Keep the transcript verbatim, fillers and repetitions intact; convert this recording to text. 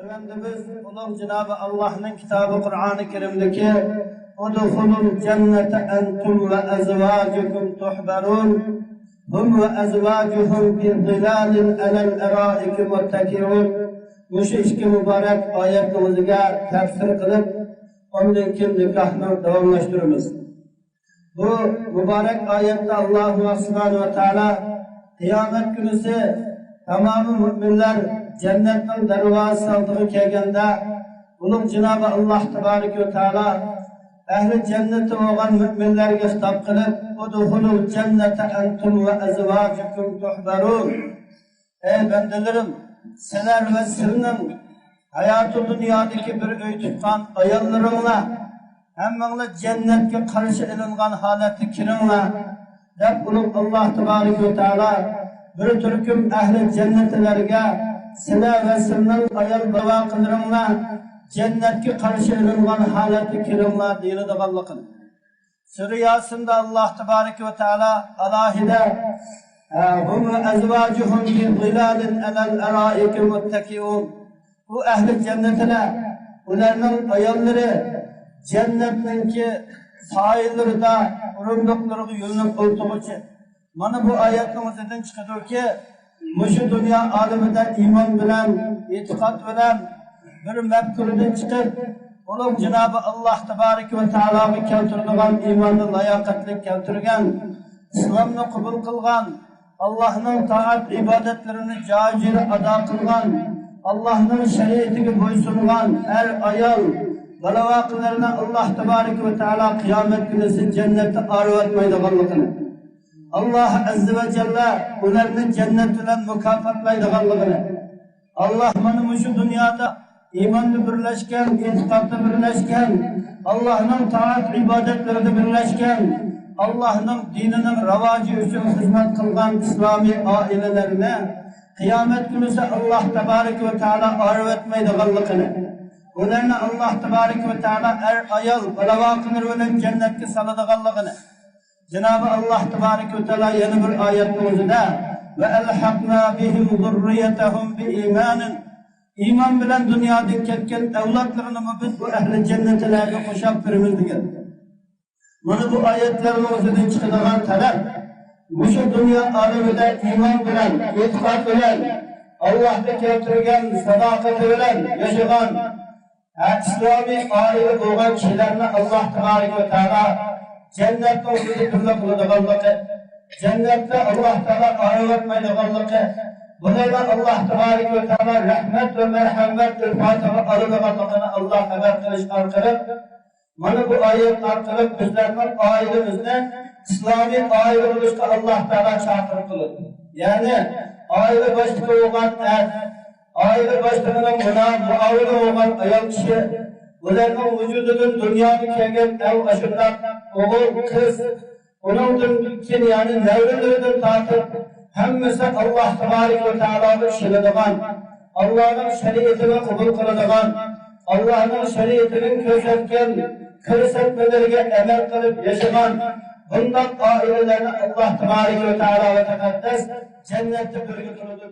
پەرۋەردىگىرىمىز ئۇلۇغ جانابى ئاللاھنىڭ كىتابى قۇرئانى كەرىمدىكى، ادخلوا الجنة أنتم وأزواجكم تحبرون، هم وأزواجهم في ظلال على الأرائك متكئون. مۇشۇ ئىككى مۇبارەك ئايەتنىڭ ئۆزىگە تەپسىر قىلىپ، ئاندىن كېيىن نىكاھنى داۋاملاشتۇرىمىز. بۇ مۇبارەك ئايەتتە ئاللاھ سۇبھانەھۇ ۋە تائالا قىيامەت كۈنىسى تامامى مۆمىنلەر جەننەتنىڭ دەرۋازىسى ئالدىغا كەلگەندە، ئۇلۇغ جانابى ئاللاھ تەبارەك ۋە تائالا ئەھلى جەننىتى بولغان مۆمىنلەرگە خىتاب قىلىپ، ادخلوا الجنة أنتم وأزواجكم تحبرون. ئەي بەندىلىرىم، سىلەر ۋە سىلىنىڭ ھاياتى دۇنيادىكى بىر ئۆي تۇتقان ئاياللىرىڭلار، ھەممىڭلار جەننەتكە قارشى ئېلىنغان ھالەتتە كىرىڭلار، دەپ ئۇلۇغ ئاللاھ تەبارەك ۋە تائالا بىر تۈركۈم ئەھلى جەننەتلەرگە سىلەر ۋە سىلىنىڭ ئايال بالا-چاقىلىرىڭلار جەننەتكە قارشى ئېلىنغان ھالەتتە كىرىڭلار دېيىلىدىغانلىقىنى. سۈرە ياسىندا ئاللاھ تەبارەك ۋە تائالا ئالاھىدە، ھە، هم وأزواجهم في ظلال على الأرائك متكئون. ئۇ ئەھلى جەننەتلەر، ئۇلارنىڭ ئاياللىرى جەننەتنىڭكى سايىلىرىدا ئورۇندۇقلىرىغا يۆلىنىپ ئولتۇرغۇچە. مانا بۇ ئايەتنىڭ ئۆزىدىن چىقىدۇكى، مۇشۇ دۇنيا ئالىمىدە ئىمان بىلەن، ئېتىقاد بىلەن بىر مەپكۇرىدىن چىقىپ، ئۇلۇغ جانابى ئاللاھ تەبارەك ۋە تائالاغا كەلتۈرىدىغان ئىماننى لاياقەتلىك كەلتۈرگەن، ئىسلامنى قوبۇل قىلغان، ئاللاھنىڭ تائەت ئىبادەتلىرىنى جايىدا ئادا قىلغان، ئاللاھنىڭ شەرىئىتىگە بويسۇنغان ئەر-ئايال، بالا-چاقىلىرىنى ئاللاھ تەبارەك ۋە تائالا قىيامەت كۈنىسى جەننەتتە ئايرىۋەتمەيدىغانلىقىنى، ئاللاھ ئەززە ۋە جەللە ئۇلارنى جەننەت بىلەن مۇكاپاتلايدىغانلىقىنى، ئاللاھ مانا مۇشۇ دۇنيادا ئىماندا بىرلەشكەن، ئېتىقادتا بىرلەشكەن، ئاللاھنىڭ تائەت ئىبادەتلىرىدە بىرلەشكەن، ئاللاھنىڭ دىنىنىڭ راۋاجى ئۈچۈن خىزمەت قىلغان ئىسلامىي ئائىلىلەرنى قىيامەت كۈنىسى ئاللاھ تەبارەك ۋە تائالا ئايرىۋەتمەيدىغانلىقىنى، ئۇلارنى ئاللاھ تەبارەك ۋە تائالا ئەر-ئايال، بالا-چاقىلىرى بىلەن جەننەتكە سالىدىغانلىقىنى، جانابى ئاللاھ تەبارەك ۋە تائالا يەنە بىر ئايەتنىڭ ئۆزىدە، وألحقنا بهم ذريتهم بإيمان، ئىمان بىلەن دۇنيادىن كەتكەن ئەۋلادلىرىنىمۇ بىز بۇ ئەھلى جەننەتلەرگە قوشاپ بېرىمىز دېگەن. مانا بۇ ئايەتلەرنىڭ ئۆزىدىن چىقىدىغان تەلەپ، مۇشۇ دۇنيا ئالىمىدە ئىمان بىلەن، ئېتىقاد بىلەن، ئاللاھقا كەلتۈرگەن ساداقىتى بىلەن ياشىغان، ھە، ئىسلامىي ئائىلە بولغان كىشىلەرنى ئاللاھ تەبارەك ۋە تائالا جەننەتنىڭ ئۆزىدە بىرلىك قىلىدىغانلىقى، جەننەتتە ئاللاھ تائالا ئايرىۋەتمەيدىغانلىقى، بۇلارنى ئاللاھ تەبارەك ۋە تائالا رەھمەت ۋە مەرھەمەت ئىلتىپاتىغا ئالىدىغانلىقىنى ئاللاھ خەۋەر قىلىش ئارقىلىق، مانا بۇ ئايەت ئارقىلىق بىزلەرنىڭ ئائىلىمىزنى ئىسلامىي ئائىلە بولۇشقا ئاللاھ تائالا چاقىرىق قىلىدۇ. يەنى ئائىلە باشلىقى بولغان ئەر، ئائىلە باشلىقىنىڭ مۇنا-، مۇئاۋىنى بولغان ئايال كىشى، ئۇلارنىڭ ۋۇجۇدىدىن دۇنياغا كەلگەن ئەۋ ئاشۇنداق ئوغۇل، قىز، ئۇنىڭدىن كېيىن، يەنى نەۋرىلىرىدىن تارتىپ، ھەممىسى ئاللاھ تەبارەك ۋە تائالاغا ئىشىنىدىغان، ئاللاھنىڭ شەرىئىتىنى قوبۇل قىلىدىغان، ئاللاھنىڭ شەرىئىتىنىڭ كۆرسەتكەن كۆرسەتمىلىرىگە ئەمەل قىلىپ ياشىغان بۇنداق ئائىلىلەرنى ئاللاھ تەبارەك ۋە تائالا ۋە تەقەددەس جەننەتتە بىرگە قىلىدۇ.